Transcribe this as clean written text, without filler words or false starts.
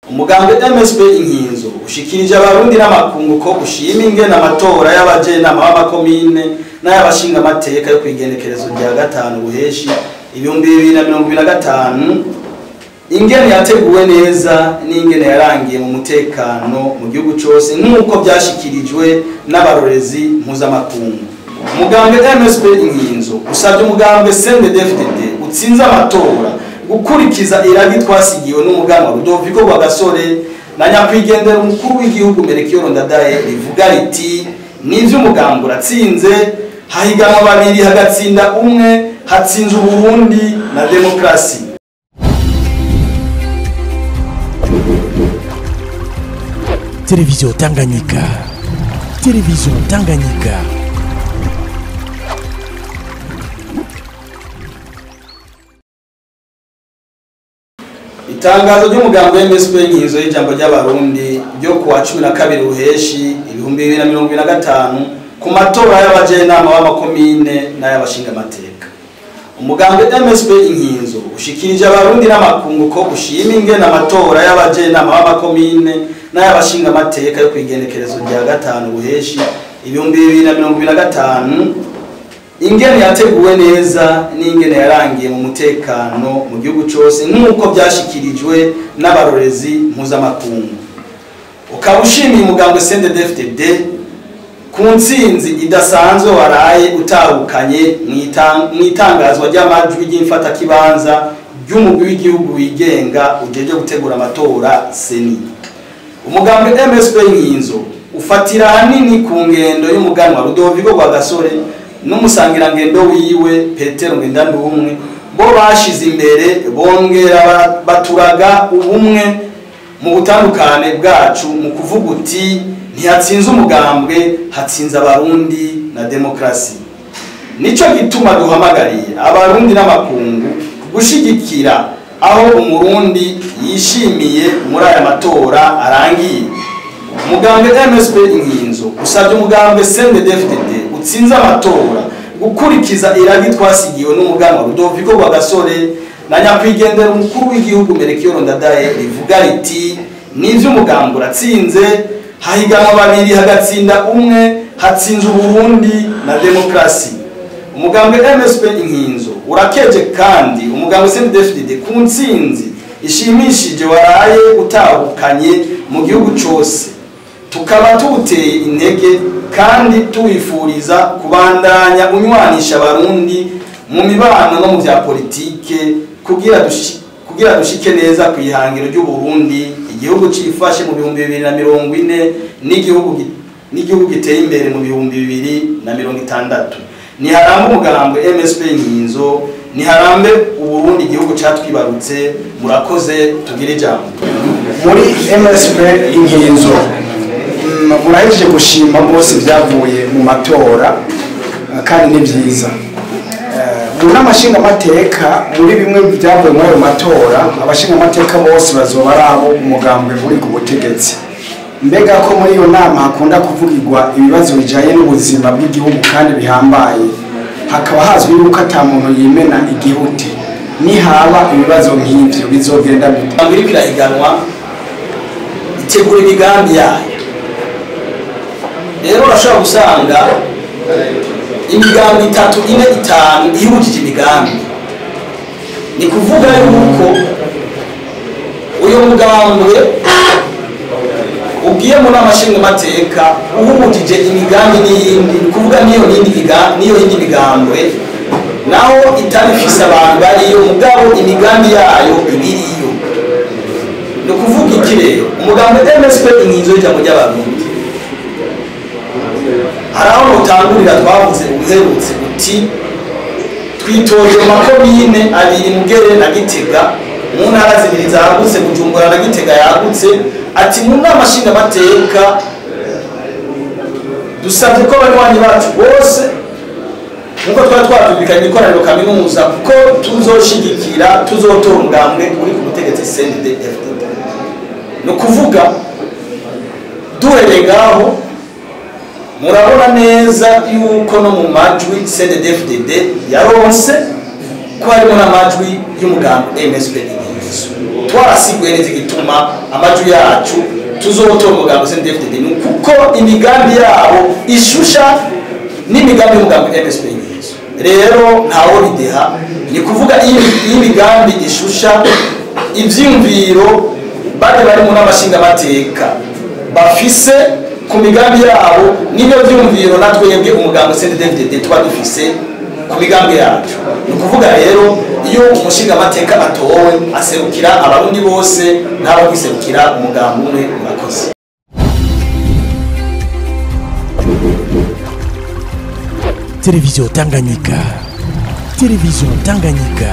Umugambwe MSP Inkinzo ushikirije abarundi n'amakungu ko ushima ingene amatora y'abajenama b'amakomine n'ay'abashinga amateka yo kwigenekerezo rya 5 Ruheshi 2025 ingene yateguwe neza n'ingene yarangiye mu mutekano mu gihugu cose nk'uko byashikirijwe n'abarorezi mpuzamakungu. Umugambwe MSP Inkinzo usabye umugambwe CNDD-FDD utsinze amatora gukurikiza iragi twasigiwe n'umuganwa Rudoviko Rwagasore na nyakwigendera umukuru w'igihugu Melchior Ndadaye rivuga riti nivyo umugambwe uratsinze, hahiganwa babiri hagatsinda umwe, hatsinze Uburundi na demokrasi. Television Tanganyika, Television Tanganyika. Itangazo ry'umugambwe MSP Inkinzo y'ijambo ry'abarundi ryo kuwa 12 Ruheshi 2025 ku matora y'abajenama b'amakomine n'ay'abashinga amateka. Umugambwe MSP Inkinzo ushikirije abarundi n'amakungu ko ushima ingene amatora y'abajenama b'amakomine n'ay'abashinga amateka yo kwigenekerezo rya 5 Ruheshi 2025 ingene yateguwe neza n'ingene yarangiye mu mutekano mu gihugu cose nk'uko byashikirijwe n'abarorezi mpuzamakungu. Ukaba ushimiye umugambwe CNDD-FDD ku ntsinzi idasanzwe waraye utahukanye mw'itangazwa ry'amajwi ry'imfatakibanza ry'umugwi w'igihugu wigenga ujeje gutegura amatora CENI. Umugambwe MSP Inkinzo ufatira hanini ku ngendo y'umuganwa Rudoviko Rwagasore n'umusangirangendo wiwe Petero Ngendandumwe bo bashize imbere bongera baturaga ubumwe mu butandukane bwacu mu kuvuga uti ntihatsinze umugambwe, hatsinze abarundi na demokrasi. Nico gituma duhamagariye abarundi n'amakungu gushigikira aho umurundi yishimiye muri aya matora arangiye. Umugambwe MSP Inkinzo usabye umugambwe CNDD-FDD utsinze amatora gukurikiza iragi twasigiwe n'umuganwa Rudoviko Rwagasore na nyakwigendera umukuru w'igihugu Melchior Ndadaye rivuga riti nivyo umugambwe uratsinze, hahiganwa babiri hagatsinda umwe, hatsinze Uburundi na demokrasi. Umugambwe MSP Inkinzo urakeje kandi umugambwe CNDD-FDD ku ntsinzi ishimishije waraye utahukanye mu gihugu cose, tukaba tuwuteye intege kandi tuwifuriza kubandanya unywanisha abarundi mu mibano no mu vya politike kugira dushike neza ku ihangiro ry'Uburundi, igihugu cifashe mu 2040 n'igihugu giteye imbere mu 2060. Niharambe umugambwe MSP Inkinzo, niharambe Uburundi igihugu catwibarutse. Murakoze, tugire ijambo. Muri MSP Inkinzo murahejeje gushima bose byavuye mu matora kandi ni byiza. Mu nama nshingamateka muri bimwe byavuye muri ayo matora, abashingamateka bose bazoba ari abo umugambwe uri ku butegetsi. Mbega ko muri iyo nama hakunda kuvugirwa ibibazo bijanye n'ubuzima bw'igihugu kandi bihambaye, hakaba hazwi yuko ata muntu yimena igihute, nihaba ibibazo nk'ivyo bizogenda bite? Iriko irahiganwa itegura imigambi yayo. Rero urashobora gusanga imigambi 3, 4, 5 ihujije imigambi. Ni kuvuga yuko uyu mugambwe ugiye mu nama nshingamateka uhujije imigambi n'iyindi, ni kuvuga niyo yindi migambwe naho itari ifise abantu bariyo, mugabo imigambi yayo ibiriyo. Ni kuvuga iki rero? Umugambwe MSP Inkinzo y'ijambo ry'abarundi hari aho mutangurira twavuze uherutse uti twitoje makomine 2 Mugere na Gitega mu ntara zibiri zagutse, Bujumbura na Gitega yagutse. Ati mu nama nshingamateka dusabye ko abanywanyi bacu bose nkuko twari twavyumvikanye ikoraniro kaminuza ko tuzoshigikira tuzotora umugambwe uri ku butegetsi CNDD-FDD. Ni ukuvuga duhereye ngaho murabona neza yuko no mu majwi CNDD-FDD yaronse ko harimo n'amajwi y'umugambwe MSP Inkinzo. Twarasiguye neza igituma amajwi yacu tuzotora umugambi CNDD-FDD, ni kuko imigambi yabo ishusha n'imigambi y'umugambi MSP Inkinzo. Rero ntawo bideha, ni kuvuga iyo imigambi ishusha ivyiyumviro bari bari mu nama nshingamateka bafise ku migambi yabo, n'ibyo vyumviro natwebwe umugambi CNDD-FDD tuba dufise ku migambi yacu. Ni ukuvuga rero iyo umushingamateka atowe aserukira abarundi bose, ntaba kwiserukira umugambi umwe. Murakoze. Télévision Tanganyika. Télévision Tanganyika.